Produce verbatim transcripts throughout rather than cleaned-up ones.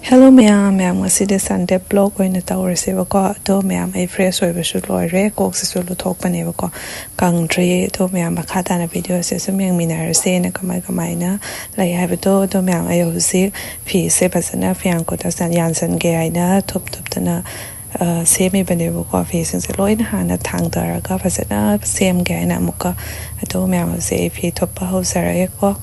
Hello ꯃꯌꯥꯝ, ꯃꯌꯥꯝ ꯉꯁꯤꯗꯤ Sunday vlog ꯑꯣꯏꯅ ꯇꯧꯔꯁꯦꯕꯀꯣ꯫ ꯑꯗꯣ ꯃꯌꯥꯝ, ꯑꯩ fresh ꯑꯣꯏꯕꯁꯨ ꯂꯣꯏꯔꯦ, ꯀꯣꯛꯁꯤꯁꯨ ꯂꯨꯊꯣꯛꯄꯅꯦꯕꯀꯣ, ꯀꯪꯗ꯭ꯔꯤ꯫ ꯑꯗꯣ ꯃꯌꯥꯝ, ꯃꯈꯥ ꯇꯥꯅ video ꯁꯦ ꯁꯨꯝ ꯌꯦꯡꯃꯤꯟꯅꯔꯁꯦꯅ, ꯀꯃꯥꯏ ꯀꯃꯥꯏꯅ ꯂꯩ ꯍꯥꯏꯕꯗꯣ꯫ ꯑꯗꯣ ꯃꯌꯥꯝ, ꯑꯩ ꯍꯧꯖꯤꯛ ꯐꯤꯁꯦ ꯐꯖꯅ ꯐꯤꯌꯥꯟꯈꯣꯛꯇ ꯌꯥꯟꯁꯟꯒꯦ ꯍꯥꯏꯅ ꯊꯨꯞ ꯊꯨꯞꯇꯅ, ꯑ, ꯁꯦꯝꯃꯤꯕꯅꯦꯕꯀꯣ꯫ ꯐꯤꯁꯤꯡꯁꯦ ꯂꯣꯏꯅ ꯍꯥꯟꯅ ꯊꯥꯡꯗꯔꯒ ꯐꯖꯅ ꯁꯦꯝꯒꯦ ꯍꯥꯏꯅ ꯑꯃꯨꯛꯀ꯫ ꯑꯗꯣ ꯃꯌꯥꯝ, ꯍꯧꯖꯤꯛ ꯑꯩ ꯐꯤ ꯊꯨꯞꯄ ꯍꯧꯖꯔꯒꯦꯀꯣ꯫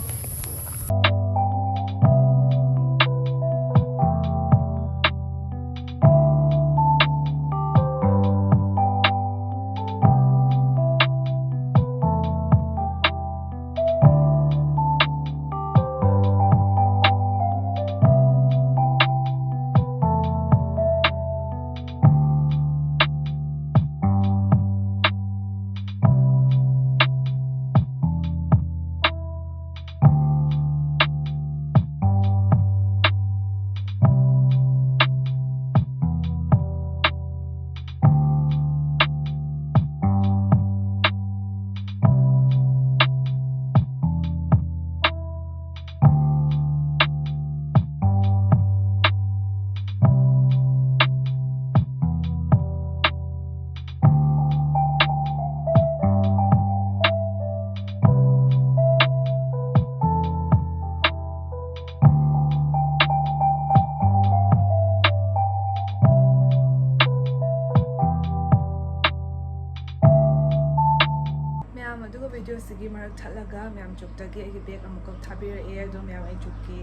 ꯃꯌꯥꯝ, ꯑꯗꯨꯒ video ꯁꯤꯒꯤ ꯃꯔꯛ ꯊꯠꯂꯒ ꯃꯌꯥꯝ ꯖꯨꯛꯇꯒꯤ ꯑꯩꯒꯤ bag ꯑꯃꯈꯛ ꯊꯥꯕꯤꯔꯛꯑꯦ꯫ ꯑꯗꯣ ꯃꯌꯥꯝ, ꯑꯩ ꯖꯨꯛꯀꯤ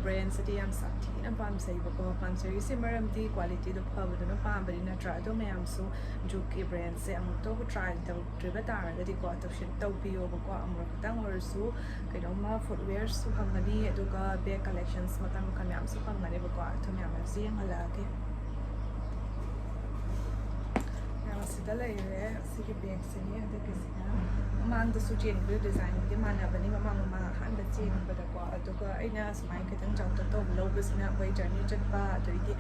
brand ꯁꯤꯗꯤ ꯌꯥꯝ ꯁꯥꯊꯤꯅ ꯄꯥꯝꯖꯩꯕꯀꯣ꯫ ꯄꯥꯝꯖꯔꯤꯁꯦ ꯃꯔꯝꯗꯤ quality ꯗꯣ ꯐꯕꯗꯨꯅ ꯄꯥꯝꯕꯅꯤ ꯅꯠꯇ꯭ꯔꯥ? ꯑꯗꯣ ꯃꯌꯥꯝꯁꯨ ꯖꯨꯛꯀꯤ brand ꯁꯦ ꯑꯃꯨꯛꯇꯕꯨ try ꯇꯧꯗ꯭ꯔꯤꯕ ꯇꯥꯔꯒꯗꯤꯀꯣ, ꯇꯧꯁꯤꯟ-, ꯇꯧꯕꯤꯌꯣꯕꯀꯣ꯫ ꯑꯃꯨꯔꯛ ꯈꯤꯇꯪ ꯑꯣꯏꯔꯁꯨ ꯀꯩꯅꯣꯝꯃ footwear ꯁꯨ ꯐꯪꯒꯅꯤ, ꯑꯗꯨꯒ bag collection ꯃꯈꯜ ꯃꯈꯜ ꯃꯌꯥꯝꯁꯨ ꯐꯪꯒꯅꯦꯕꯀꯣ꯫ ꯑꯗꯨ ꯃꯌꯥꯝ ꯑꯃꯁꯨ ꯌꯦꯡꯍꯜꯂꯛꯑꯒꯦ꯫ ꯃꯌꯥꯝ ꯑꯁꯤꯗ ꯂꯩꯔꯦ꯫ ꯑꯁꯤꯒꯤ bag ꯁꯤꯅꯤ ꯍꯟꯗꯛꯀꯤꯁꯤꯅ꯫ ꯃꯃꯥꯡꯗꯁꯨ ꯆꯦꯟꯕꯗꯨ design ꯕꯨꯗꯤ ꯃꯥꯟꯅꯕꯅꯤ, ꯃꯃꯥꯡ ꯃꯃꯥꯡ ꯑꯍꯥꯟꯕ ꯆꯦꯟꯕꯗꯀꯣ꯫ ꯑꯗꯨꯒ ꯑꯩꯅ ꯁꯨꯃꯥꯏꯅ ꯈꯤꯇꯪ ꯆꯥꯎꯇꯛ ꯇꯧꯕ ꯂꯧꯕꯁꯤꯅ ꯑꯩꯈꯣꯏ journey ꯆꯠꯄ, ꯑꯗꯩꯗꯤ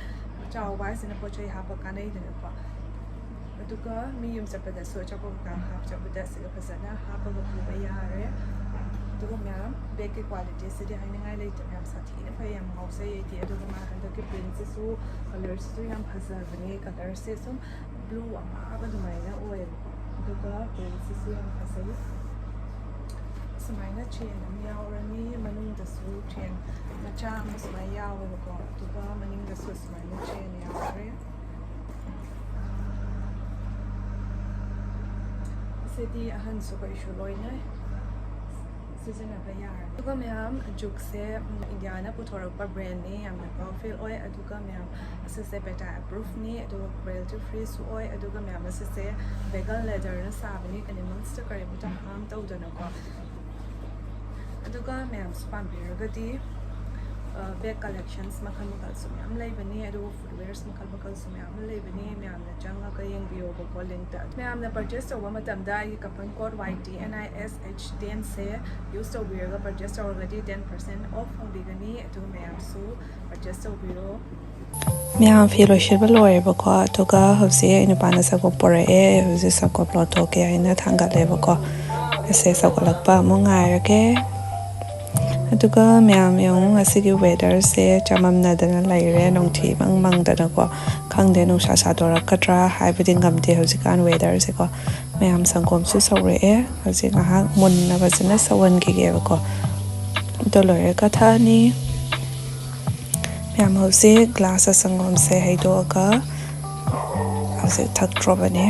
ꯆꯥꯎꯕ ꯍꯥꯏꯁꯤꯅ ꯄꯣꯠ ꯆꯩ ꯍꯥꯞꯄ ꯀꯥꯟꯅꯩꯗꯅꯀꯣ꯫ ꯑꯗꯨꯒ ꯃꯤ ꯌꯨꯝ ꯆꯠꯄꯗꯁꯨ ꯑꯆꯥꯄꯣꯠ ꯀꯩꯀꯥ ꯍꯥꯞ ꯆꯠꯄꯗ ꯑꯁꯤꯒ ꯐꯖꯅ ꯍꯥꯞꯄꯒ ꯄꯨꯕ ꯌꯥꯔꯦ꯫ ꯑꯗꯨꯒ ꯃꯌꯥꯝ, ꯕꯦꯛꯀꯤ ꯀ꯭ꯋꯥꯂꯤꯇꯤꯁꯤꯗꯤ ꯍꯥꯏꯅꯤꯡꯉꯥꯏ ꯂꯩꯇꯦ ꯃꯌꯥꯝ, ꯁꯥꯊꯤꯅ ꯐꯩ, ꯌꯥꯝ ꯉꯥꯎꯖꯩ ꯑꯩꯗꯤ꯫ ꯑꯗꯨꯒ ꯃꯥ ꯍꯟꯗꯛꯀꯤ ꯄ꯭ꯔꯤꯟꯁꯤꯁꯨ, ꯀꯂꯔꯁꯤꯁꯨ ꯌꯥꯝ ꯐꯖꯕꯅꯦ꯫ ꯀꯂꯔꯁꯦ ꯁꯨꯝ ꯕ꯭ꯂꯨ ꯑꯃꯥꯕ ꯑꯗꯨꯃꯥꯏꯅ ꯑꯣꯏꯌꯦꯕꯀꯣ꯫ ꯑꯗꯨꯒ ꯄ꯭ꯔꯤꯟꯁꯤꯁꯨ ꯌꯥꯝ ꯐꯖꯩ꯫ ꯁꯨꯃꯥꯏꯅ ꯆꯦꯟ ꯑꯃ ꯌꯥꯎꯔꯅꯤ, ꯃꯅꯨꯡꯗꯁꯨ ꯆꯦꯟ ꯃꯆꯥ ꯑꯃ ꯁꯨꯃꯥꯏꯅ ꯌꯥꯎꯋꯦꯕꯀꯣ꯫ ꯑꯗꯨꯒ ꯃꯅꯤꯡꯗꯁꯨ ꯁꯨꯃꯥꯏꯅ ꯆꯦꯟ ꯌꯥꯎꯔꯦ꯫ ꯁꯤꯗꯤ ꯑꯍꯟꯁꯨ ꯀꯩꯁꯨ ꯂꯣꯏꯅ ꯁꯤꯖꯤꯟꯅꯕ ꯌꯥꯔꯅꯤ꯫ ꯑꯗꯨꯒ ꯃꯌꯥꯝ, ꯖꯨꯛꯁꯦ, ꯎꯝ, ꯏꯟꯗꯤꯌꯥꯅ ꯄꯨꯊꯣꯔꯛꯄ ꯕ꯭ꯔꯦꯟꯅꯤ, ꯌꯥꯝꯅ ꯄꯥꯋꯔꯐꯨꯜ ꯑꯣꯏ꯫ ꯑꯗꯨꯒ ꯃꯌꯥꯝ, ꯑꯁꯤꯁꯦ ꯄꯦꯇꯥ ꯑꯦꯄ꯭ꯔꯨꯐꯅꯤ, ꯑꯗꯨꯒ ꯀ꯭ꯔꯨꯑꯦꯜꯇꯤ ꯐ꯭ꯔꯤꯁꯨ ꯑꯣꯏ꯫ ꯑꯗꯨꯒ ꯃꯌꯥꯝ, ꯑꯁꯤꯁꯦ ꯚꯦꯒꯟ ꯂꯦꯗꯔꯅ ꯁꯥꯕꯅꯤ, ꯑꯦꯅꯤꯃꯜꯁꯇ ꯀꯔꯤꯝꯇ ꯍꯥꯔꯝ ꯇꯧꯗꯅꯀꯣ꯫ ꯑꯗꯨꯒ ꯃꯌꯥꯝꯁꯨ ꯄꯥꯝꯕꯤꯔꯒꯗꯤ, ꯑ, ꯕꯦꯛ ꯀꯂꯦꯛꯁꯟꯁ ꯃꯈꯜ ꯃꯈꯜꯁꯨ ꯃꯌꯥꯝ ꯂꯩꯕꯅꯤ, ꯑꯗꯨꯒ ꯐꯨꯠꯋꯦꯌꯔꯁ ꯃꯈꯜ ꯃꯈꯜꯁꯨ ꯃꯌꯥꯝ ꯑꯃ ꯂꯩꯕꯅꯤ꯫ ꯃꯌꯥꯝꯅ ꯆꯪꯉꯒ ꯌꯦꯡꯕꯤꯌꯣꯕꯀꯣ, ꯂꯤꯡꯇ꯫ ꯃꯌꯥꯝꯅ ꯄꯔꯆꯦꯁ ꯇꯧꯕ ꯃꯇꯝꯗ ꯑꯩꯒꯤ coupon code Y T N I S H ꯇꯦꯟꯁꯦ ꯌꯨꯁ ꯇꯧꯕꯤꯔꯒ ꯄꯔꯆꯦꯁ ꯇꯧꯔꯒꯗꯤ ꯇꯦꯟ ꯄꯥꯔꯁꯦꯟ ꯑꯣꯐ ꯐꯪꯕꯤꯒꯅꯤ꯫ ꯑꯗꯨꯒ ꯃꯌꯥꯝꯁꯨ ꯄꯔꯆꯦꯁ ꯇꯧꯕꯤꯔꯣ꯫ ꯃꯌꯥꯝ ꯐꯤ ꯂꯣꯏꯁꯤꯟꯕ ꯂꯣꯏꯔꯦꯕꯀꯣ, ꯑꯗꯨꯒ ꯍꯧꯖꯤꯛ ꯑꯩ ꯅꯨꯄꯥꯅ ꯁꯪꯒꯣꯝ ꯄꯨꯔꯛꯑꯦ, ꯍꯧꯖꯤꯛ ꯁꯪꯒꯣꯝ ꯂꯣꯟꯊꯣꯛꯀꯦ ꯍꯥꯏꯅ ꯊꯥꯡꯒꯠꯂꯦꯕꯀꯣ꯫ ꯑꯁꯦ ꯁꯧꯒꯠꯂꯛꯄ ꯑꯃꯨꯛ ꯉꯥꯏꯔꯒꯦ꯫ ꯑꯗꯨꯒ ꯃꯌꯥꯝ ꯌꯦꯡꯉꯨ, ꯉꯁꯤꯒꯤ ꯋꯦꯗꯔꯁꯦ ꯆꯃꯝꯅꯗꯅ ꯂꯩꯔꯦ, ꯅꯨꯡꯊꯤ ꯃꯪ ꯃꯪꯗꯅꯀꯣ꯫ ꯈꯪꯗꯦ ꯅꯨꯡꯁꯥ ꯁꯥꯗꯣꯔꯛꯀꯗ꯭ꯔꯥ ꯍꯥꯏꯕꯗꯤ ꯉꯝꯗꯦ ꯍꯧꯖꯤꯛꯀꯥꯟ ꯋꯦꯗꯔꯁꯦꯀꯣ꯫ ꯃꯌꯥꯝ ꯁꯪꯒꯣꯝꯁꯨ ꯁꯧꯔꯛꯑꯦ, ꯍꯧꯖꯤꯛ ꯉꯥꯏꯍꯥꯛ ꯃꯨꯟꯅ ꯐꯖꯅ ꯁꯧꯍꯟꯈꯤꯒꯦꯕꯀꯣ꯫ ꯑꯗꯨ ꯂꯣꯏꯔꯒ ꯊꯛꯑꯅꯤ꯫ ꯃꯌꯥꯝ ꯍꯧꯖꯤꯛ ꯒ꯭ꯂꯥꯁꯇ ꯁꯪꯒꯣꯝꯁꯦ ꯍꯩꯗꯣꯛꯑꯒ ꯍꯧꯖꯤꯛ ꯊꯛꯇ꯭ꯔꯣꯕꯅꯦ꯫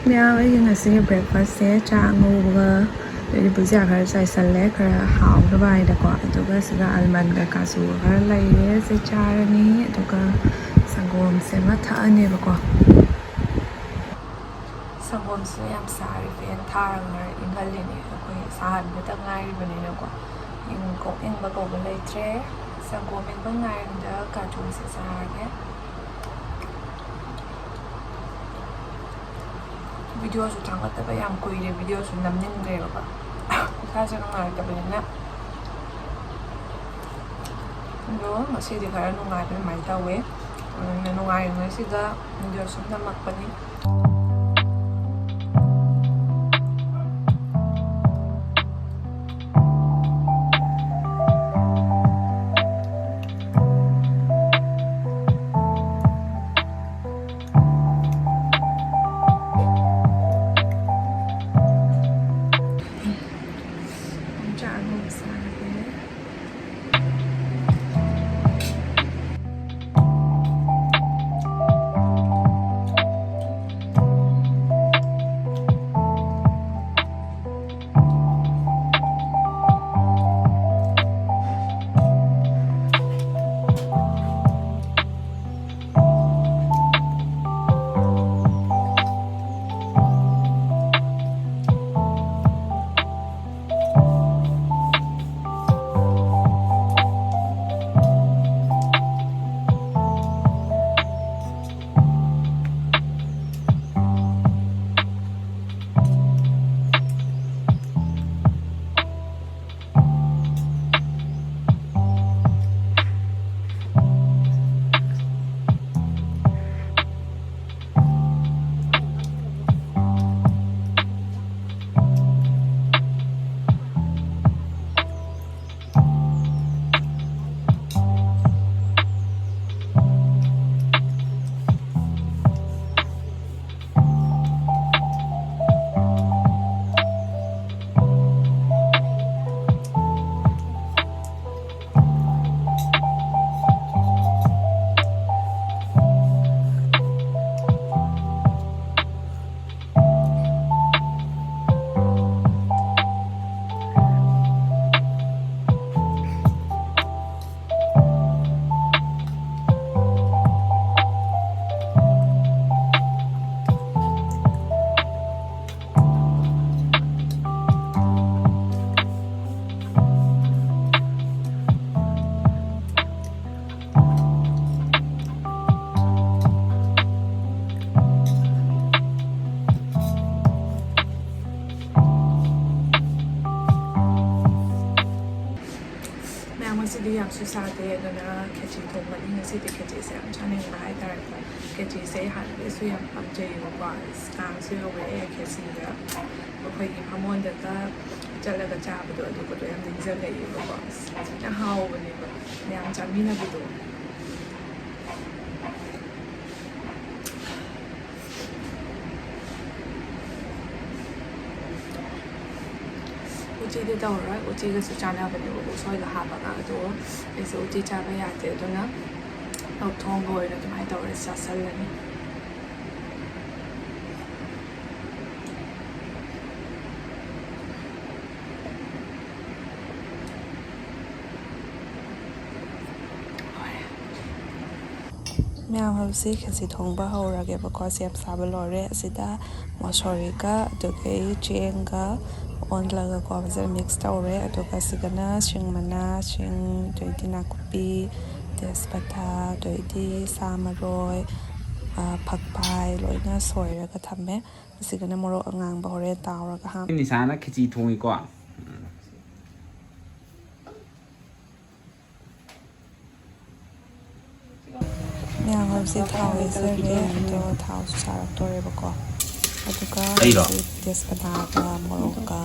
ꯃꯌꯥꯝ, ꯑꯩꯒꯤ ꯉꯁꯤꯒꯤ ꯕ꯭ꯔꯦꯛꯐꯥꯁꯁꯦ ꯆꯥ ꯑꯉꯧꯕꯒ ꯑꯗꯩꯗꯤ ꯕꯨꯖꯤꯌꯥ ꯈꯔ ꯆꯥꯏꯁꯜꯂꯦ, ꯈꯔ ꯍꯥꯎꯅꯕ ꯍꯥꯏꯅꯀꯣ꯫ ꯑꯗꯨꯒ ꯁꯤꯗ ꯑꯜꯃꯟꯒ ꯀꯥꯖꯨꯒ ꯈꯔ ꯂꯩꯔꯦ, ꯁꯤ ꯆꯥꯔꯅꯤ꯫ ꯑꯗꯨꯒ ꯁꯪꯒꯣꯝꯁꯦ ꯑꯃ ꯊꯛꯑꯅꯦꯕꯀꯣ꯫ ꯁꯪꯒꯣꯝꯁꯤꯅ ꯌꯥꯝ ꯁꯥꯔꯤ, ꯐꯦꯟ ꯊꯥꯔꯒ ꯏꯪꯍꯜꯂꯤꯅꯦ꯫ ꯑꯩꯈꯣꯏ ꯁꯥꯍꯟꯕꯇ ꯉꯥꯏꯔꯤꯕꯅꯤꯅꯀꯣ, ꯏꯪ-, ꯀꯣꯛ ꯏꯪꯕ ꯀꯧꯕ ꯂꯩꯇ꯭ꯔꯦ꯫ ꯁꯪꯒꯣꯝ ꯏꯪꯕ ꯉꯥꯏꯔꯤꯉꯩꯗ ꯀꯥꯖꯨꯁꯦ ꯆꯥꯔꯒꯦ꯫ ꯚꯤꯗꯤꯑꯣꯁꯨ ꯊꯥꯡꯒꯠꯇꯕ ꯌꯥꯝ ꯀꯨꯏꯔꯦ, ꯚꯤꯗꯤꯑꯣꯁꯨ ꯅꯝꯅꯤꯡꯗ꯭ꯔꯦꯕꯀꯣ꯫ ꯏꯁꯥꯁꯦ ꯅꯨꯡꯉꯥꯏꯇꯕꯅꯤꯅ ꯑꯗꯣ ꯉꯁꯤꯗꯤ ꯈꯔ ꯅꯨꯡꯉꯥꯏꯕ ꯑꯗꯨꯃꯥꯏꯅ ꯇꯧꯋꯦ꯫ ꯑꯗꯨꯅ ꯅꯨꯡꯉꯥꯏꯔꯤꯉꯩꯁꯤꯗ ꯚꯤꯗꯤꯑꯣ ꯁꯨꯝ ꯅꯝꯃꯛꯄꯅꯤ꯫ ꯆꯥꯛ ꯑꯃꯨꯛ ꯆꯥꯔꯒꯦ꯫ ꯆꯥꯗꯦ꯫ ꯑꯗꯨꯅ ꯈꯦꯆꯤ ꯊꯣꯡꯕꯅꯤ ꯉꯁꯤꯗꯤ꯫ ꯈꯦꯆꯤꯁꯦ ꯌꯥꯝ ꯆꯥꯅꯤꯡꯕ ꯍꯥꯏꯇꯥꯔꯦꯀꯣ꯫ ꯈꯦꯆꯤꯁꯦ ꯑꯩ ꯍꯥꯟꯅꯗꯩꯁꯨ ꯌꯥꯝ ꯄꯥꯝꯖꯩꯌꯦꯕꯀꯣ꯫ ꯉꯥꯡꯁꯨ ꯌꯧꯔꯛꯑꯦ ꯈꯦꯆꯤꯒ꯫ ꯑꯩꯈꯣꯏꯒꯤ ꯕꯥꯃꯣꯟꯗꯒ ꯆꯠꯂꯒ ꯆꯥꯕꯗꯣ ꯑꯗꯨꯒꯗꯣ ꯌꯥꯝ ꯅꯤꯡꯁꯤꯡꯉꯛꯏꯕꯀꯣ꯫ ꯑꯁ ꯐꯖꯅ ꯍꯥꯎꯕꯅꯦꯕ ꯃꯌꯥꯝ ꯆꯥꯃꯤꯟꯅꯕꯗꯣ꯫ ꯎꯇꯤꯗꯤ ꯇꯧꯔꯔꯣꯏ, ꯎꯇꯤꯒꯁꯨ ꯆꯥꯅꯕꯅꯦꯕ ꯎꯁꯣꯏꯒ ꯍꯥꯞꯄꯒ꯫ ꯑꯗꯣ ꯑꯩꯁꯦ ꯎꯇꯤ ꯆꯥꯕ ꯌꯥꯗꯦ, ꯑꯗꯨꯅ ꯂꯧꯊꯣꯡꯒ ꯑꯣꯏꯅ ꯑꯗꯨꯃꯥꯏꯅ ꯇꯧꯔ ꯆꯥꯁꯜꯂꯅꯤ꯫ ꯃꯌꯥꯝ, ꯍꯧꯖꯤꯛ ꯈꯦꯆꯤ ꯊꯣꯡꯕ ꯍꯧꯔꯒꯦꯕꯀꯣ꯫ ꯁꯦꯝ ꯁꯥꯕ ꯂꯣꯏꯔꯦ꯫ ꯑꯁꯤꯗ ꯃꯣꯁꯣꯔꯤꯒ ꯑꯗꯨꯗꯒꯤ ꯆꯦꯡꯒ ꯑꯣꯟꯂꯒꯀꯣ ꯐꯖꯅ ꯃꯤꯛꯁ ꯇꯧꯔꯦ꯫ ꯑꯗꯨꯒ ꯁꯤꯗꯅ ꯁꯤꯡ ꯃꯅꯥ, ꯁꯤꯡ, ꯑꯗꯩꯗꯤ ꯅꯥꯀꯨꯞꯄꯤ, ꯇꯦꯖꯄꯇꯥ, ꯑꯗꯩꯗꯤ ꯁꯥ ꯃꯔꯣꯏ, ꯑ, ꯐꯛꯄꯥꯏ ꯂꯣꯏꯅ ꯁꯣꯏꯔꯒ ꯊꯝꯃꯦ꯫ ꯑꯁꯤꯒꯅ ꯃꯣꯔꯣꯛ ꯑꯉꯥꯡꯕ ꯍꯣꯔꯦꯟ ꯇꯥꯎꯔꯒ ꯍꯥꯞ- ꯅꯤꯁꯥꯅ ꯈꯦꯆꯤ ꯊꯣꯡꯉꯤꯀꯣ꯫ ꯃꯌꯥꯝ ꯍꯧꯖꯤꯛ ꯊꯥꯎ ꯍꯩꯖꯔꯦ, ꯑꯗꯣ ꯊꯥꯎꯁꯨ ꯁꯥꯔꯛꯇꯣꯔꯦꯕꯀꯣ꯫ ꯑꯗꯨꯒ ꯑꯩꯔꯣ? ꯍꯧꯖꯤꯛ ꯇꯦꯖꯄꯇꯥꯒ ꯃꯣꯔꯣꯛꯀ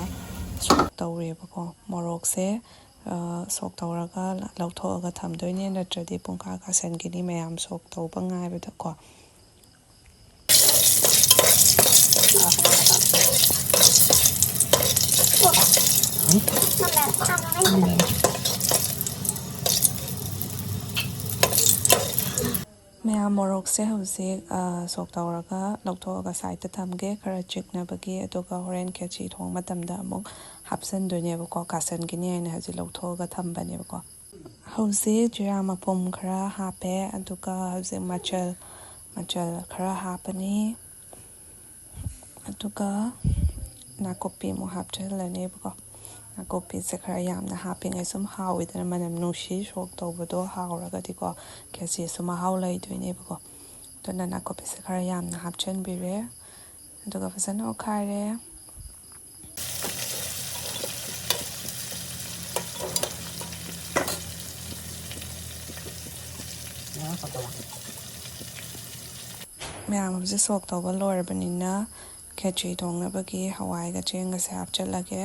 ꯁꯣꯛ ꯇꯧꯔꯦꯕꯀꯣ꯫ ꯃꯣꯔꯣꯛꯁꯦ, ꯑ, ꯁꯣꯛ ꯇꯧꯔꯒ ꯂꯧꯊꯣꯛꯑꯒ ꯊꯝꯗꯣꯏꯅꯦ, ꯅꯠꯇ꯭ꯔꯗꯤ ꯄꯨꯡꯀꯥ ꯀꯥꯁꯟꯈꯤꯅꯤ ꯃꯌꯥꯝ ꯁꯣꯛ ꯇꯧꯕ ꯉꯥꯏꯕꯗꯀꯣ꯫ ꯃꯌꯥꯝ, ꯃꯣꯔꯣꯛꯁꯦ ꯍꯧꯖꯤꯛ, ꯑ, ꯁꯣꯛ ꯇꯧꯔꯒ ꯂꯧꯊꯣꯛꯑꯒ ꯁꯥꯏꯗꯇ ꯊꯝꯒꯦ, ꯈꯔ ꯆꯤꯛꯅꯕꯒꯤ꯫ ꯑꯗꯨꯒ ꯍꯣꯔꯦꯟ ꯈꯦꯆꯤ ꯊꯣꯡꯕ ꯃꯇꯝꯗ ꯑꯃꯨꯛ ꯍꯥꯞꯆꯤꯟꯗꯣꯏꯅꯦꯕꯀꯣ, ꯀꯥꯁꯟꯈꯤꯅꯤ ꯍꯥꯏꯅ ꯍꯧꯖꯤꯛ ꯂꯧꯊꯣꯛꯑꯒ ꯊꯝꯕꯅꯦꯕꯀꯣ꯫ ꯍꯧꯖꯤꯛ ꯖꯤꯔꯥ ꯃꯄꯨꯝ ꯈꯔ ꯍꯥꯞꯄꯦ, ꯑꯗꯨꯒ ꯍꯧꯖꯤꯛ ꯃꯆꯜ, ꯃꯆꯜ ꯈꯔ ꯍꯥꯞꯄꯅꯤ꯫ ꯑꯗꯨꯒ ꯅꯥꯀꯨꯞꯄꯤ ꯑꯃꯨꯛ ꯍꯥꯞꯆꯤꯜꯂꯅꯦꯕꯀꯣ꯫ ꯅꯥꯀꯨꯞꯄꯤꯁꯦ ꯈꯔ ꯌꯥꯝꯅ ꯍꯥꯞꯄꯤꯉꯩ ꯁꯨꯝ ꯍꯥꯎꯋꯤꯗꯅ, ꯃꯅꯝ ꯅꯨꯡꯁꯤ, ꯁꯣꯛ ꯇꯧꯕꯗꯣ ꯍꯥꯎꯔꯒꯗꯤꯀꯣ, ꯈꯦꯆꯤꯁꯨ ꯃꯍꯥꯎ ꯂꯩꯗꯣꯏꯅꯦꯕꯀꯣ꯫ ꯑꯗꯨꯅ ꯅꯥꯀꯨꯞꯄꯤꯁꯦ ꯈꯔ ꯌꯥꯝꯅ ꯍꯥꯞꯆꯤꯟꯕꯤꯔꯦ꯫ ꯑꯗꯨꯒ ꯐꯖꯅ ꯑꯣꯠꯈꯥꯏꯔꯦ꯫ ꯃꯌꯥꯝ ꯍꯧꯖꯤꯛ ꯁꯣꯛ ꯇꯧꯕ ꯂꯣꯏꯔꯕꯅꯤꯅ, ꯈꯦꯆ꯭ꯔꯤ ꯊꯣꯡꯅꯕꯒꯤ ꯍꯋꯥꯏꯒ ꯆꯦꯡꯒꯁꯦ ꯍꯥꯞꯆꯤꯜꯂꯒꯦ꯫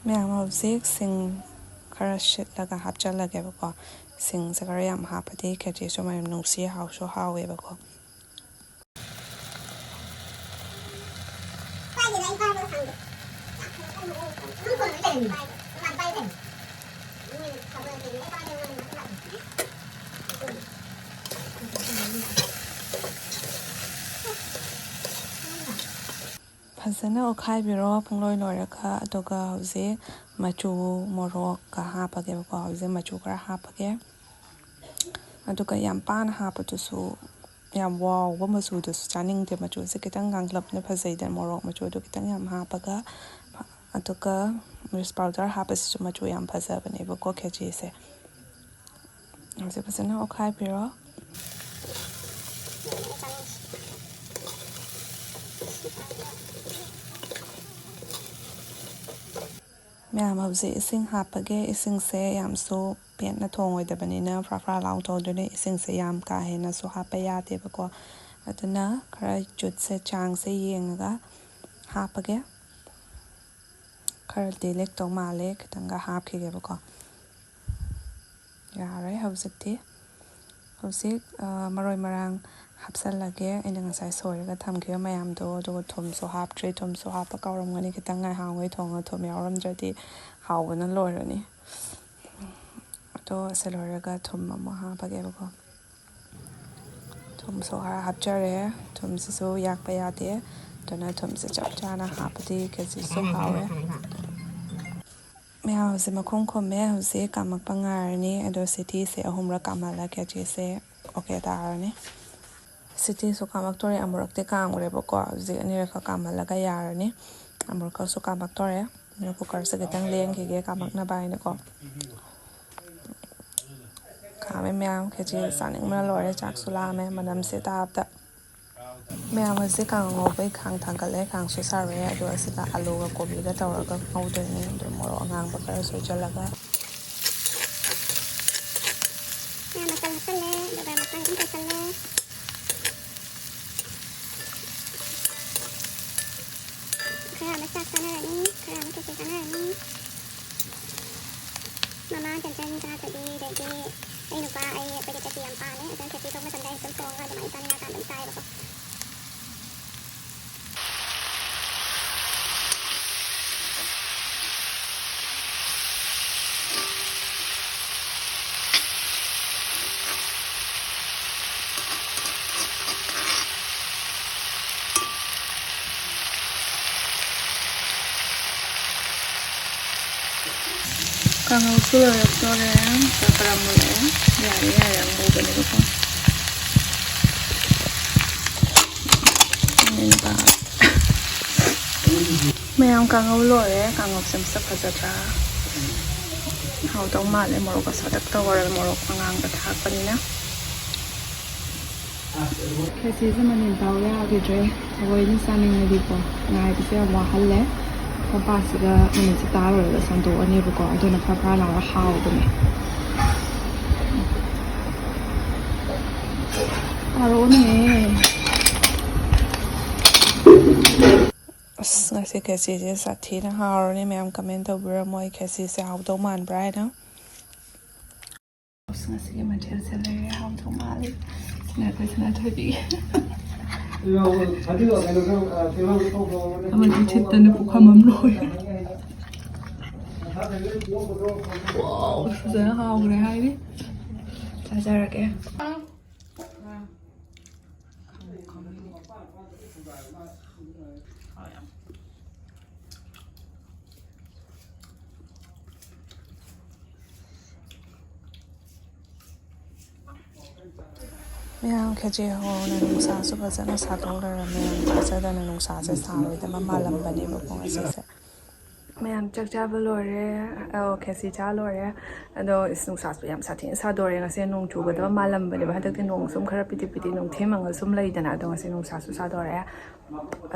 ꯃꯌꯥꯝ, ꯍꯧꯖꯤꯛ ꯁꯤꯡ ꯈꯔ ꯁꯤꯠꯂꯒ ꯍꯥꯞꯆꯜꯂꯒꯦꯕꯀꯣ꯫ ꯁꯤꯡꯁꯦ ꯈꯔ ꯌꯥꯝ ꯍꯥꯞꯄꯗꯤ ꯈꯦꯆꯤꯁꯨ ꯃꯅꯝ ꯅꯨꯡꯁꯤ, ꯍꯥꯎꯁꯨ ꯍꯥꯎꯋꯦꯕꯀꯣ꯫ ꯐꯖꯅ ꯑꯣꯠꯈꯥꯏꯕꯤꯔꯣ ꯄꯨꯡꯂꯣꯏ ꯂꯣꯏꯔꯒ꯫ ꯑꯗꯨꯒ ꯍꯧꯖꯤꯛ ꯃꯆꯨ, ꯃꯣꯔꯣꯛꯀ ꯍꯥꯞꯄꯒꯦꯕꯀꯣ꯫ ꯍꯧꯖꯤꯛ ꯃꯆꯨ ꯈꯔ ꯍꯥꯞꯄꯒꯦ꯫ ꯑꯗꯨꯒ ꯌꯥꯝ ꯄꯥꯅ ꯍꯥꯞꯄꯗꯨꯁꯨ, ꯌꯥꯝ ꯋꯥꯎꯕ ꯃꯆꯨꯗꯨꯁꯨ ꯆꯥꯅꯤꯡꯗꯦ꯫ ꯃꯆꯨꯁꯦ ꯈꯤꯇꯪ ꯉꯥꯡꯂꯞꯅ ꯐꯖꯩꯗꯅ, ꯃꯣꯔꯣꯛ ꯃꯆꯨꯗꯣ ꯈꯤꯇꯪ ꯌꯥꯝ ꯍꯥꯞꯄꯒ꯫ ꯑꯗꯨꯒ ꯃꯤꯔꯆ ꯄꯥꯎꯗꯔ ꯍꯥꯞꯄꯁꯤꯁꯨ ꯃꯆꯨ ꯌꯥꯝ ꯐꯖꯕꯅꯦꯕꯀꯣ ꯈꯦꯆꯤꯁꯦ꯫ ꯍꯧꯖꯤꯛ ꯐꯖꯅ ꯑꯣꯠꯈꯥꯏꯕꯤꯔꯣ꯫ ꯃꯌꯥꯝ, ꯍꯧꯖꯤꯛ ꯏꯁꯤꯡ ꯍꯥꯞꯄꯒꯦ꯫ ꯏꯁꯤꯡꯁꯦ ꯌꯥꯝꯁꯨ ꯄꯦꯠꯅ ꯊꯣꯡꯉꯣꯏꯗꯕꯅꯤꯅ, ꯐ꯭ꯔꯥ ꯐ꯭ꯔꯥ ꯂꯥꯎ ꯇꯧꯗꯣꯏꯅꯦ꯫ ꯏꯁꯤꯡꯁꯦ ꯌꯥꯝ ꯀꯥ ꯍꯦꯟꯅꯁꯨ ꯍꯥꯞꯄ ꯌꯥꯗꯦꯕꯀꯣ꯫ ꯑꯗꯨꯅ ꯈꯔ ꯆꯨꯠꯁꯦ, ꯆꯥꯡꯁꯦ ꯌꯦꯡꯉꯒ ꯍꯥꯞꯄꯒꯦ꯫ ꯈꯔꯗꯤ ꯂꯦꯛꯇꯧ ꯃꯥꯜꯂꯦ, ꯈꯤꯇꯪꯒ ꯍꯥꯞꯈꯤꯒꯦꯕꯀꯣ꯫ ꯌꯥꯔꯦ ꯍꯧꯖꯤꯛꯇꯤ꯫ ꯍꯧꯖꯤꯛ, ꯑ, ꯃꯔꯣꯏ ꯃꯔꯥꯡ ꯍꯥꯞꯆꯜꯂꯒꯦ꯫ ꯑꯩꯅ ꯉꯁꯥꯏ ꯁꯣꯏꯔꯒ ꯊꯝꯈꯤꯕ ꯃꯌꯥꯝꯗꯣ, ꯑꯗꯨꯒ ꯊꯨꯝꯁꯨ ꯍꯥꯞꯇ꯭ꯔꯤ꯫ ꯊꯨꯝꯁꯨ ꯍꯥꯞꯄ ꯀꯥꯎꯔꯝꯒꯅꯤ꯫ ꯈꯤꯇꯪ ꯉꯥꯏꯍꯥꯛꯉꯩ ꯊꯣꯡꯉ ꯊꯨꯝ ꯌꯥꯎꯔꯝꯗ꯭ꯔꯗꯤ ꯍꯥꯎꯕꯅ ꯂꯣꯏꯔꯅꯤ꯫ ꯑꯗꯣ ꯑꯁꯤ ꯂꯣꯏꯔꯒ ꯊꯨꯝ ꯑꯃꯨꯛ ꯍꯥꯞꯄꯒꯦꯕꯀꯣ꯫ ꯊꯨꯝꯁꯨ ꯈꯔ ꯍꯥꯞꯆꯔꯦ꯫ ꯊꯨꯝꯁꯤꯁꯨ ꯌꯥꯛꯄ ꯌꯥꯗꯦ꯫ ꯑꯗꯨꯅ ꯊꯨꯝꯁꯦ ꯆꯞ ꯆꯥꯅ ꯍꯥꯞꯄꯗꯤ ꯈꯦꯆꯤꯁꯨ ꯍꯥꯎꯔꯦ꯫ ꯃꯌꯥꯝ ꯍꯧꯖꯤꯛ ꯃꯈꯨꯝ ꯈꯨꯝꯃꯦ꯫ ꯍꯧꯖꯤꯛ ꯀꯥꯝꯃꯛꯄ ꯉꯥꯏꯔꯅꯤ꯫ ꯑꯗꯣ ꯁꯤꯇꯤꯁꯦ ꯑꯍꯨꯝꯔꯛ ꯀꯥꯝꯍꯜꯂꯒ ꯈꯦꯆꯤꯁꯦ ꯑꯣꯀꯦ ꯇꯥꯔꯅꯤ꯫ ꯁꯤꯇꯤꯁꯨ ꯀꯥꯝꯃꯛꯇꯣꯔꯦ꯫ ꯑꯃꯨꯔꯛꯇꯤ ꯀꯥꯝꯈ꯭ꯔꯦꯕꯀꯣ꯫ ꯍꯧꯖꯤꯛ ꯑꯅꯤꯔꯛꯈꯛ ꯀꯥꯝꯍꯜꯂꯒ ꯌꯥꯔꯅꯤ꯫ ꯑꯃꯨꯔꯛꯀꯁꯨ ꯀꯥꯝꯃꯛꯇꯣꯔꯦ꯫ ꯑꯗꯣ ꯀꯨꯀꯔꯁꯦ ꯈꯤꯇꯪ ꯂꯦꯡꯈꯤꯒꯦ ꯀꯥꯝꯃꯛꯅꯕ ꯍꯥꯏꯅꯀꯣ꯫ ꯀꯥꯝꯃꯦ ꯃꯌꯥꯝ꯫ ꯈꯦꯆꯤ ꯆꯥꯅꯤꯡꯕꯅ ꯂꯣꯏꯔꯦ꯫ ꯆꯥꯛꯁꯨ ꯂꯥꯝꯃꯦ ꯃꯅꯝꯁꯦ ꯇꯥꯕꯗ꯫ ꯃꯌꯥꯝ ꯑꯁꯤ ꯀꯥꯡꯉꯧ ꯉꯧꯕꯩ ꯈꯥꯡ ꯊꯥꯡꯒꯠꯂꯦ꯫ ꯈꯥꯡꯁꯨ ꯁꯥꯔꯦ꯫ ꯑꯗꯣ ꯑꯁꯤꯗ ꯑꯂꯨꯒ ꯀꯣꯕꯤꯒ ꯇꯧꯔꯒ ꯉꯧꯗꯣꯏꯅꯦ꯫ ꯑꯗꯣ ꯃꯣꯔꯣꯛ ꯑꯉꯥꯡꯕ ꯈꯔ ꯁꯣꯏꯖꯜꯂꯒ꯫ ꯃꯌꯥꯝ ꯃꯆꯜ ꯍꯥꯞꯆꯜꯂꯦ꯫ ꯑꯗꯨꯒ ꯃꯆꯜ ꯑꯗꯨꯝ ꯇꯧꯁꯜꯂꯦ꯫ ꯈꯔ ꯑꯃ ꯆꯥꯛ ꯆꯥꯅꯔꯅꯤ, ꯈꯔ ꯑꯃ ꯈꯦꯆꯤ ꯆꯥꯅꯔꯅꯤ꯫ ꯃꯃꯥ ꯆꯟꯆꯟ ꯆꯥꯗꯕꯤ, ꯑꯗꯒꯤ ꯑꯩ ꯅꯨꯄꯥ, ꯑꯩ, ꯑꯩꯈꯣꯏꯗꯤ ꯈꯦꯆꯤ ꯌꯥꯝ ꯄꯥꯝꯃꯦ꯫ ꯑꯗꯨꯝ ꯈꯦꯆꯤ ꯊꯣꯡꯕ ꯃꯇꯝꯗ ꯑꯩ ꯑꯗꯨꯝ ꯊꯣꯡꯉꯒ ꯑꯗꯨꯃꯥꯏꯅ ꯆꯥꯅꯤꯡꯉꯀꯥꯟꯗ ꯑꯗꯨꯝ ꯆꯥꯏꯌꯦꯕꯀꯣ꯫ ꯀꯥꯡꯍꯧꯁꯨ ꯂꯣꯏꯔꯛꯇꯣꯔꯦ꯫ ꯈꯔ ꯈꯔ ꯃꯨꯜꯂꯛꯑꯦ꯫ ꯌꯥꯔꯦ, ꯌꯥꯔꯦ, ꯑꯉꯧꯕꯅꯦꯕꯀꯣ꯫ ꯃꯌꯥꯝ ꯀꯥꯡꯍꯧ ꯂꯣꯏꯔꯦ꯫ ꯀꯥꯡꯍꯧꯁꯦ ꯃꯁꯛ ꯐꯖꯗ꯭ꯔꯥ? ꯍꯥꯎꯗꯧ ꯃꯥꯜꯂꯦ꯫ ꯃꯣꯔꯣꯛꯀ ꯁꯥꯇꯛ ꯇꯧꯔꯒ, ꯃꯣꯔꯣꯛ ꯑꯉꯥꯡꯕ ꯊꯥꯛꯄꯅꯤꯅ꯫ ꯈꯦꯆꯤꯁꯦ ꯃꯅꯤꯟ ꯇꯥꯎ ꯌꯥꯈꯤꯗ꯭ꯔꯦ꯫ ꯑꯩꯈꯣꯏꯅ ꯆꯥꯅꯤꯡꯉꯗꯤꯀꯣ, ꯉꯥꯏꯕꯁꯦ ꯌꯥꯝ ꯋꯥꯍꯜꯂꯦ꯫ ꯃꯄꯥꯁꯤꯗ ꯃꯅꯤꯟꯁꯦ ꯇꯥꯔꯨꯔꯒ ꯁꯟꯗꯣꯛꯑꯅꯦꯕꯀꯣ꯫ ꯑꯗꯨꯅ ꯐ꯭ꯔꯥ ꯐ꯭ꯔꯥ ꯂꯥꯎꯔ ꯍꯥꯎꯕꯅꯦ꯫ ꯇꯥꯔꯛꯑꯣꯅꯦ꯫ ꯑꯁ, ꯉꯁꯤ ꯈꯦꯆꯤꯁꯦ ꯁꯥꯊꯤꯅ ꯍꯥꯎꯔꯅꯤ꯫ ꯃꯌꯥꯝ ꯀꯃꯦꯟ ꯇꯧꯕꯤꯔꯝꯃꯣ, ꯑꯩ ꯈꯦꯆꯤꯁꯦ ꯍꯥꯎꯗꯧ ꯃꯥꯟꯕ꯭ꯔꯥ ꯍꯥꯏꯅ꯫ ꯑꯁ, ꯉꯁꯤꯒꯤ ꯃꯊꯦꯜꯁꯦ ꯂꯩꯔꯦ, ꯍꯥꯎꯗꯧ ꯃꯥꯜꯂꯤ꯫ ꯁꯤꯅ ꯑꯩꯈꯣꯏ ꯁꯅꯥꯊꯣꯏꯕꯤꯒꯤ꯫ ꯑꯃꯗꯤ ꯊꯤꯠꯇꯅ ꯄꯨꯈꯝ ꯑꯃ ꯂꯣꯏꯔꯦ꯫ ꯋꯥꯎ, ꯐꯖꯅ ꯍꯥꯎꯈ꯭ꯔꯦ ꯍꯥꯏꯔꯤ꯫ ꯆꯥꯖꯔꯒꯦ꯫ ꯃꯌꯥꯝ ꯈꯦꯆꯤ ꯍꯧꯅ ꯅꯨꯡꯁꯥꯁꯨ ꯐꯖꯅ ꯁꯥꯗꯣꯛ ꯂꯩꯔꯝꯃꯦ꯫ ꯌꯥꯝ ꯊꯥꯖꯗꯅ ꯅꯨꯡꯁꯥꯁꯦ ꯁꯥꯔꯣꯏꯗꯕ ꯃꯥꯜꯂꯝꯕꯅꯦꯕꯀꯣ ꯉꯁꯤꯁꯦ꯫ ꯃꯌꯥꯝ ꯆꯥꯛ ꯆꯥꯕ ꯂꯣꯏꯔꯦ꯫ ꯑꯧ, ꯈꯦꯆꯤ ꯆꯥ ꯂꯣꯏꯔꯦ꯫ ꯑꯗꯣ ꯏꯁ, ꯅꯨꯡꯁꯥꯁꯨ ꯌꯥꯝ ꯁꯥꯊꯤꯅ ꯁꯥꯗꯣꯔꯦ꯫ ꯉꯁꯤ ꯅꯣꯡ ꯆꯨꯒꯗꯕ ꯃꯥꯜꯂꯝꯕꯅꯦꯕ꯫ ꯍꯟꯗꯛꯇꯤ ꯅꯣꯡ ꯁꯨꯝ ꯈꯔ ꯄꯤꯇꯤꯛ ꯄꯤꯇꯤꯛ ꯅꯨꯡꯊꯤꯜ ꯃꯪꯉ ꯁꯨꯝ ꯂꯩꯗꯅ꯫ ꯑꯗꯣ ꯉꯁꯤ ꯅꯨꯡꯁꯥꯁꯨ ꯁꯥꯗꯣꯔꯛꯑꯦ꯫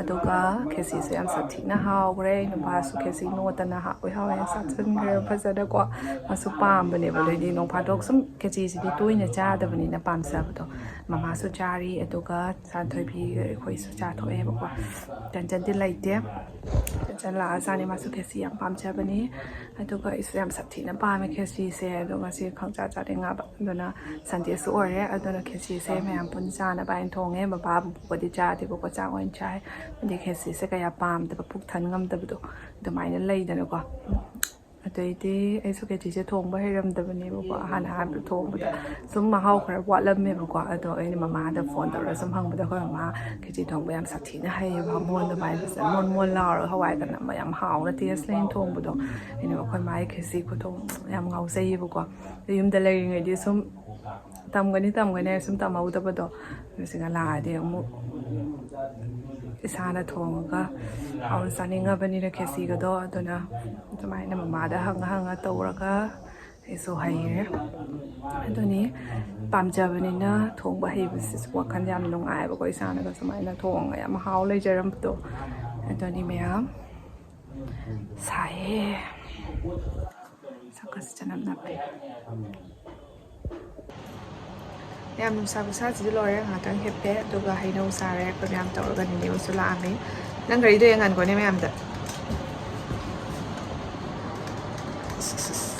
ꯑꯗꯨꯒ ꯈꯦꯆꯤꯁꯨ ꯌꯥꯝ ꯁꯥꯊꯤꯅ ꯍꯥꯎꯈ꯭ꯔꯦ꯫ ꯅꯨꯄꯥꯁꯨ ꯈꯦꯆꯤ ꯅꯣꯠꯇꯅ ꯍꯥꯎꯋꯦ ꯍꯥꯎꯋꯦ ꯆꯥꯁꯤꯟꯈ꯭ꯔꯦ ꯐꯖꯅꯀꯣ꯫ ꯃꯥꯁꯨ ꯄꯥꯝꯕꯅꯦꯕ꯫ ꯑꯗꯩꯗꯤ ꯅꯣꯡ ꯐꯥꯗꯣꯛ ꯁꯨꯝ ꯈꯦꯆꯤꯁꯤꯗꯤ ꯇꯣꯏꯅ ꯆꯥꯗꯕꯅꯤꯅ ꯄꯥꯝꯖꯕꯗꯣ꯫ ꯃꯃꯥꯁꯨ ꯆꯥꯔꯤ, ꯑꯗꯨꯒ ꯁꯥꯟꯊꯣꯏꯕꯤ ꯑꯩꯈꯣꯏꯁꯨ ꯆꯥꯊꯣꯛꯑꯦꯕꯀꯣ꯫ ꯆꯟꯆꯟꯗꯤ ꯂꯩꯇꯦ꯫ ꯆꯟꯆꯟ ꯂꯥꯛꯑꯖꯥꯠꯅꯤ, ꯃꯥꯁꯨ ꯈꯦꯆꯤ ꯌꯥꯝ ꯄꯥꯝꯖꯕꯅꯤ꯫ ꯑꯗꯨꯒ ꯑꯩꯁꯨ ꯌꯥꯝ ꯁꯥꯊꯤꯅ ꯄꯥꯝꯃꯦ ꯈꯦꯆꯤꯁꯦ꯫ ꯑꯗꯣ ꯉꯁꯤ ꯈꯪꯆꯥ ꯆꯥꯅꯤꯡꯉꯕ, ꯑꯗꯨꯅ ꯁꯟꯗꯦꯁꯨ ꯑꯣꯏꯔꯦ꯫ ꯑꯗꯨꯅ ꯈꯦꯆꯤꯁꯦ ꯃꯌꯥꯝ ꯄꯨꯟꯅ ꯆꯥꯅꯕ ꯍꯥꯏꯅ ꯊꯣꯡꯉꯦ꯫ ꯕꯕꯥ ꯕꯨꯕꯣꯛꯀꯗꯤ ꯆꯥꯗꯦꯕꯀꯣ, ꯆꯥꯛ ꯑꯣꯏꯅ ꯆꯥꯏ꯫ ꯑꯗꯩ ꯈꯦꯆꯤꯁꯦ ꯀꯌꯥ ꯄꯥꯝꯗꯕ, ꯄꯨꯛ ꯊꯟ ꯉꯝꯗꯕꯗꯣ ꯑꯗꯨꯃꯥꯏꯅ ꯂꯩꯗꯅꯀꯣ꯫ ꯑꯗꯩꯗꯤ ꯑꯩꯁꯨ ꯈꯦꯆꯤꯁꯦ ꯊꯣꯡꯕ ꯍꯩꯔꯝꯗꯕꯅꯦꯕꯀꯣ꯫ ꯑꯍꯥꯟ ꯑꯍꯥꯟꯕ ꯊꯣꯡꯕꯗ ꯁꯨꯝ ꯃꯍꯥꯎ ꯈꯔ ꯋꯥꯠꯂꯝꯃꯦꯕꯀꯣ꯫ ꯑꯗꯣ ꯑꯩꯅ ꯃꯃꯥꯗ ꯐꯣꯟ ꯇꯧꯔꯒ ꯁꯨꯝ ꯍꯪꯕꯗ, ꯑꯩꯈꯣꯏ ꯃꯃꯥ ꯈꯦꯆꯤ ꯊꯣꯡꯕ ꯌꯥꯝ ꯁꯥꯊꯤꯅ ꯍꯩꯌꯦꯕ, ꯃꯣꯟ ꯑꯗꯨꯃꯥꯏꯅ ꯐꯖꯅ ꯃꯣꯟ ꯃꯣꯟ ꯂꯥꯎꯔꯒ ꯍꯋꯥꯏꯒ ꯅꯝꯃ ꯌꯥꯝ ꯍꯥꯎꯅ ꯇꯦꯁ ꯂꯩꯅ ꯊꯣꯡꯕꯗꯣ꯫ ꯑꯩꯅ ꯑꯩꯈꯣꯏ ꯃꯥꯒꯤ ꯈꯦꯆꯤ ꯈꯨꯊꯣꯡ ꯌꯥꯝ ꯉꯥꯎꯖꯩꯌꯦꯕꯀꯣ꯫ ꯑꯗꯣ ꯌꯨꯝꯗ ꯂꯩꯔꯤꯉꯩꯗꯤ ꯁꯨꯝ ꯇꯝꯒꯅꯤ ꯇꯝꯒꯅꯤ ꯍꯥꯏꯔ ꯁꯨꯝ ꯇꯝꯍꯧꯗꯕꯗꯣ, ꯁꯤꯒ ꯂꯥꯛꯑꯗꯤ ꯑꯃꯨꯛ ꯏꯁꯥꯅ ꯊꯣꯡꯉꯒ ꯍꯥꯎꯅ ꯆꯥꯅꯤꯡꯉꯕꯅꯤꯅ ꯈꯦꯆꯤꯒꯗꯣ꯫ ꯑꯗꯨꯅ ꯑꯗꯨꯃꯥꯏꯅ ꯃꯃꯥꯗ ꯍꯪꯉ ꯍꯪꯉ ꯇꯧꯔꯒ ꯑꯩꯁꯨ ꯍꯩꯔꯦ꯫ ꯑꯗꯨꯅꯤ, ꯄꯥꯝꯖꯕꯅꯤꯅ ꯊꯣꯡꯕ ꯍꯩꯕꯁꯤꯁꯨ ꯋꯥꯈꯜ ꯌꯥꯝ ꯅꯨꯡꯉꯥꯏꯕꯀꯣ꯫ ꯏꯁꯥꯅꯒ ꯁꯨꯃꯥꯏꯅ ꯊꯣꯡꯉꯒ ꯌꯥꯝ ꯍꯥꯎ ꯂꯩꯖꯔꯝꯕꯗꯣ꯫ ꯑꯗꯨꯅꯤ ꯃꯌꯥꯝ꯫ ꯁꯥꯏꯌꯦ꯫ ꯁꯛꯀꯁꯤ ꯆꯅꯝ ꯅꯞꯄꯦ꯫ ꯌꯥꯝ ꯅꯨꯡꯁꯥ ꯈꯨꯁꯥꯁꯤꯗꯤ ꯂꯣꯏꯔꯦ꯫ ꯉꯥꯏꯍꯥꯛꯇꯪ ꯍꯤꯞꯄꯦ, ꯑꯗꯨꯒ ꯍꯩꯅꯧ ꯆꯥꯔꯦ꯫ ꯑꯩꯈꯣꯏ ꯃꯌꯥꯝ ꯇꯧꯔꯒ ꯅꯤꯅꯦ ꯍꯣꯏꯁꯨ ꯂꯥꯛꯑꯝꯃꯤ꯫ ꯅꯪ ꯒꯥꯔꯤꯗꯣ ꯌꯦꯡꯍꯟꯈꯣꯅꯦ ꯃꯌꯥꯝꯗ꯫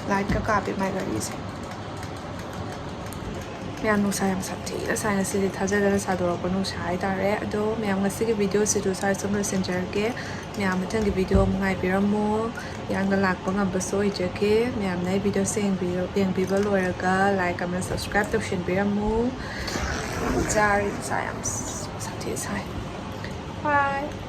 ꯂꯥꯏꯠꯀ ꯀꯥꯞꯄꯦ ꯃꯥꯏ ꯒꯥꯔꯤꯁꯦ꯫ ꯃꯌꯥꯝ ꯅꯨꯡꯁꯥ ꯌꯥꯝ ꯁꯥꯊꯤꯅ ꯁꯥꯏ ꯉꯁꯤꯗꯤ, ꯊꯥꯖꯗꯅ ꯁꯥꯗꯣꯔꯛꯄ ꯅꯨꯡꯁꯥ ꯍꯥꯏꯇꯥꯔꯦ꯫ ꯑꯗꯣ ꯃꯌꯥꯝ ꯉꯁꯤꯒꯤ ꯚꯤꯗꯤꯑꯣꯁꯤꯗꯨ ꯁ꯭ꯋꯥꯏ ꯁꯨꯝ ꯂꯣꯏꯁꯤꯟꯖꯔꯒꯦ꯫ ꯃꯌꯥꯝ ꯃꯊꯪꯒꯤ ꯚꯤꯗꯤꯑꯣ ꯑꯃꯨꯛ ꯉꯥꯏꯕꯤꯔꯝꯃꯨ꯫ ꯌꯥꯡꯅ ꯂꯥꯛꯄ ꯉꯝꯕꯁꯨ ꯑꯣꯏꯖꯒꯦ꯫ ꯃꯌꯥꯝꯅ ꯑꯩ ꯚꯤꯗꯤꯑꯣꯁꯦ ꯌꯦꯡꯕꯤꯔ-, ꯌꯦꯡꯕꯤꯕ ꯂꯣꯏꯔꯒ like ꯑꯃ subscribe ꯇꯧꯁꯤꯟꯕꯤꯔꯝꯃꯨ꯫ ꯆꯥꯔꯤ ꯅꯨꯡꯁꯥ ꯌꯥꯝ ꯁꯥꯊꯤ ꯁꯥꯏ꯫ Bye꯫